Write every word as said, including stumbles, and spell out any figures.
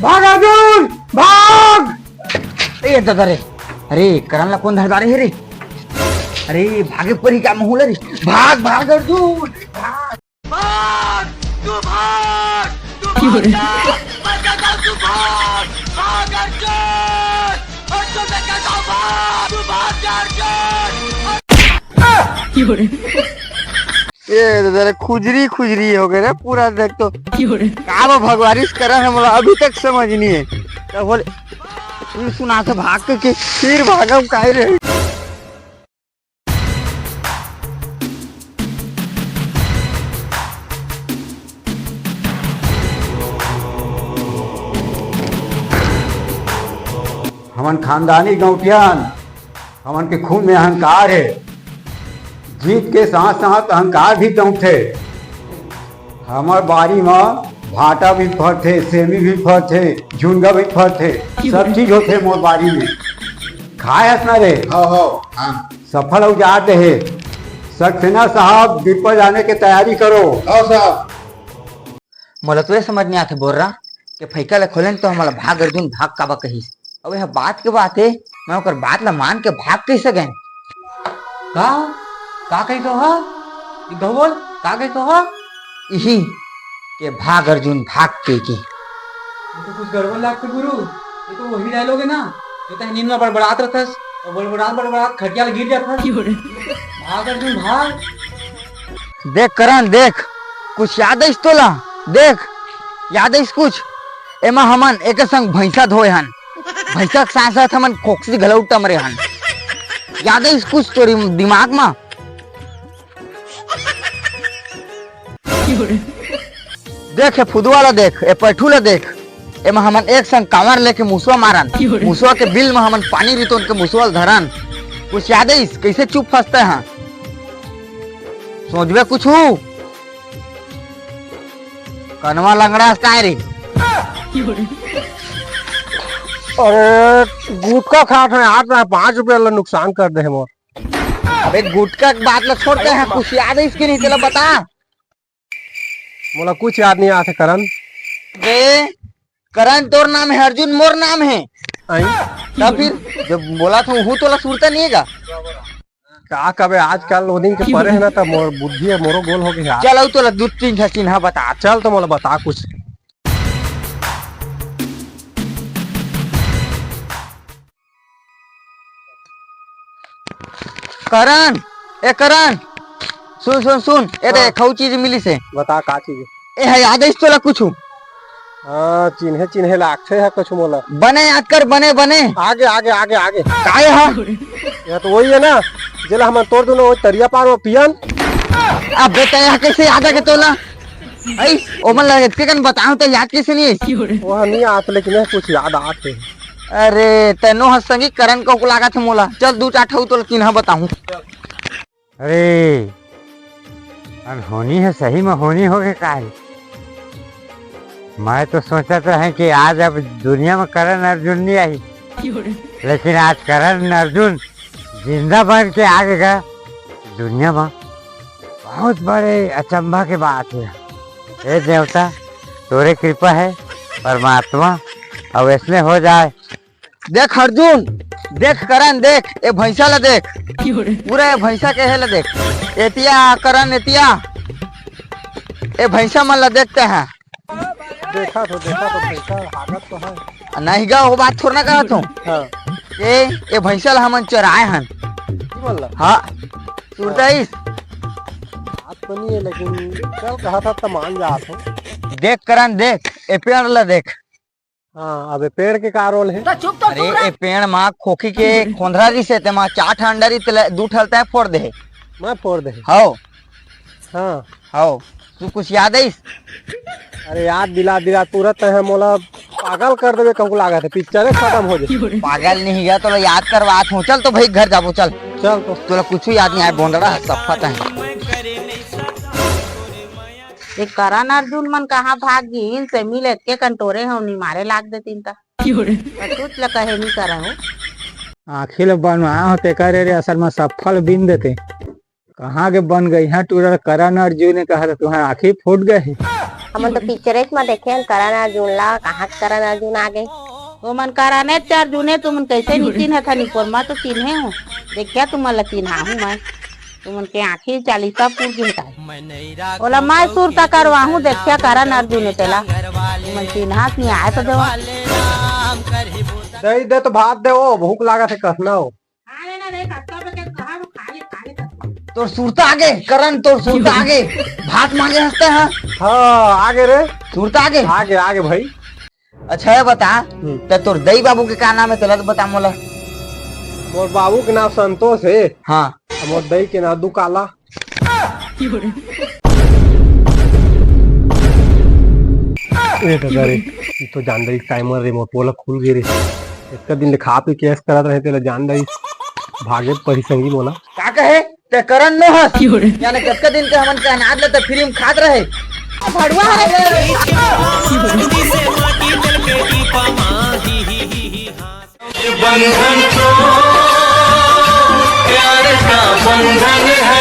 भाग अर्जुन, भाग। ए दादा रे, अरे करण ला कोन धर डारे हे रे? अरे भागे परी का महूला रे? भाग, भाग अर्जुन, भाग। भाग, तू भाग, तू भाग जा। मैं कहता हूँ तू भाग, भाग अर्जुन, अर्जुन मैं कहता हूँ भाग, तू भाग जा अर्जुन। ए दादा रे, खुजरी खुजरी हो गए रे पूरा, देख तो। का बा भगवान इस करण हे, मोला अभी तक समझ नहीं है। तो बोले, तू सुना से भाग के, के फिर भागम काहे रे? हमन खानदानी गौटियन, हमन के खून में अहंकार हे। जीत के साथ साथ अहंकार भी दौंकथे। हमर बारी म भांटा भी फरथे, सेमी भी फरथे, झुनगा भी फरथे, सब चीज होथे मोर बारी में। खाए हस ना रे? हो, हो, हाँ। सफल अउ जात हे। सक्सेना साहब, दीपा जाने के तैयारी करो। हो साहब। मोला तो ये समझ नहीं आथे बोर्रा के फैका ल खोलेन तो हमला भाग अर्जुन भाग काबा कहिस। अब यह बात के बात हे, मैं ओकर बात ला मान के भाग कैसे गए? का? का कही तो हा? ई गहुवल, का कही तो हा? इही के भाग अर्जुन भाग के के। ये तो कुछ गड़बड़ लागथे गुरु, ये तो वही डायलॉग है ना, जो तह नींद में बड़बड़ात रहथस और बड़बड़ात बड़बड़ात खटिया ले गिर जाथस। भाग अर्जुन भाग। देख करण, देख, कुछ याद आइस तोला? देख, याद आइस कुछ? एमा हमन एके संग भैंसा धोए हन, भैंसा के साथ साथ हमन खोकसी घलो टमरे हन। याद आइस कुछ तोरी दिमाग मा? देख, ए फुदवा ला देख, ए पैठू ला देख, एमा हमन एक संग कांवर लेके मुसवा मारन, मुसवा के बिल मा हमन पानी रितोन के मुसवा ला धरन। कुछ याद आइस? कैसे चुप फंसते हैं? सोचबे कुछ? कनवा लंगड़ा से काय रे? अरे, गुटखा खात हे, आज मैं पाँच रुपया ला नुकसान कर दे हे मोर। अबे, गुटखा के बात ला छोड़ते हैं, कुछ याद आइस कि नहीं, तेला बता। मोला कुछ याद नहीं आथे, करण। बे, करण तोर नाम है, अर्जुन मोर नाम है। आई? तब फिर जब बोला था, हूँ तोला सुरता नहीं है का? का कबे आजकल वो दिन के परे है ना, तब मोर बुद्धि है, मोरो गोल हो गए यार। चल, आऊ तोला दू तीन ठा चिन्हा बता। चल, तो मोला बता कुछ। करण, ए करण, सुन, सुन, सुन, ए दे, हाँ। एक अउ चीज मिलिस हे। बता, का चीज? ए, हे, याद आइस तोला कुछु? हाँ, चिन्हे, चिन्हे लागथे हे कुछु मोला। बने याद कर, बने, बने। आगे, आगे, आगे, आगे। काय हा? यह तो वही है ना, जेला हमन तोर दूनों वो तरिया पार वो पियन। अबे, तैं यह कैसे याद आगे तोला? आई, ओमन ला एतके कन बताहूं त याद कइसे नहीं आइस? वह नहीं आत, लेकिन यह कुछ याद आत हे। अरे, तैनो ह संगी करण को लागत हे मोला। चल, दू चार ठऊ तोला चिन्हा बताहूं। अरे, अनहोनी हे, सही में होनी हो गए का हे? मैं तो सोचत रहे कि आज अब दुनिया में करण अर्जुन नहीं आई, लेकिन आज करण अर्जुन जिंदा बन के आ गे गा दुनिया में। बहुत बड़े अचंभा के बात हे। हे देवता, तोरे कृपा हे परमात्मा, अउ ऐसने हो जाए। देख अर्जुन, देख करण, देख ए भैंसा ला देख, पूरा ए भैंसा के हे ला देख, एतिया करण एतिया, ए भैंसा मन ला देखते हैं। देखा तो, देखा तो, भैंसा हागत तो है। नहीं गा, वो बात थोड़ा ना कहत हूँ। हाँ। ए, ए भैंसा ला हमन चराए हन। की बोल रहा? हाँ, सुरता आइस। बात तो नहीं है, लेकिन चल कहा था तो मान जात हो। देख करण, देख, ए पेड़ ला देख। हाँ, अब ए पेड़ के का रोल है? अरे, ए पेड़ मा खोखी के खोंधरा रिसे, तेमा चार ठा अंडा रिसे, तेला दू ठा ल तैं फोड़ दे। मैं फोड़ दे? हव। हाँ। हव। तू कुछ याद आइस? अरे याद दिला दिला तुरंत है मोला पागल कर देबे कहूँ लागत है, पिक्चर खत्म हो जाए। पागल नहीं गया, तोला याद करवात हूँ। चल तो भाई घर जाबो, चल। चल तो। तोला कुछ याद नहीं आए, बोंदड़ा है, सब पता है। ए करण अर्जुन मन कहाँ भाग गिन से मिले के कंटोरे हो नी मारे लाग देतीन त। कटुच ल कहे नी करे हो। आँखी ल बनवाए हो तेकर रे, असल में सफल बिन देते। कहाँ के बन गई हाँ टूरा करण अर्जुन ने कहा था तुम्हारा आँखी फूट गए है। हमन तो पिक्चरेच म देखे हन करन अर्जुन ला, कहाँ के करन अर्जुन आगे। ओमन करने चार जूने तुमन कैसे नी चिन्हत हन, निपोर म तो चिन्हे हूँ। देखिया तुमन ला चिन्हाहूँ मैं। तुमन के आँखी चालीसा पूर गे हे काय। ओला मैं सुरता करवाहूँ, देखिया करन अर्जुन हे तेला। तुमन चिन्हास नी आय तो देवा। दे दे तो भात दे, ओ भूख लागत हे कसना हो। तोर सुरता आगे, करन, तोर सुरता आगे। भात मांगे हंसते हैं। हाँ, आगे रे। सुरता आगे। आगे, आगे भाई। अच्छा, ये बता, हम्म। त तोर दई बाबू के का नाम हे, तेला तो बता मोला। मोर बाबू के नाम संतोष हे। हाँ। अउ मोर दई के नाम दुकाला। ए दादा रे, ई तो जान दई टाइमर रे, मोर पोला खुल गे रे। इतना दिन ले खा पी के ऐश करत रहे, तेला जान दई भागे परी संगी मोला। का कहे? ते करन नो हस। यानी कतका दिन के हमन के अनाज ल ते फ्री म खात रहे। भड़ुआ हरे। बंधन तो प्यार का बंधन है।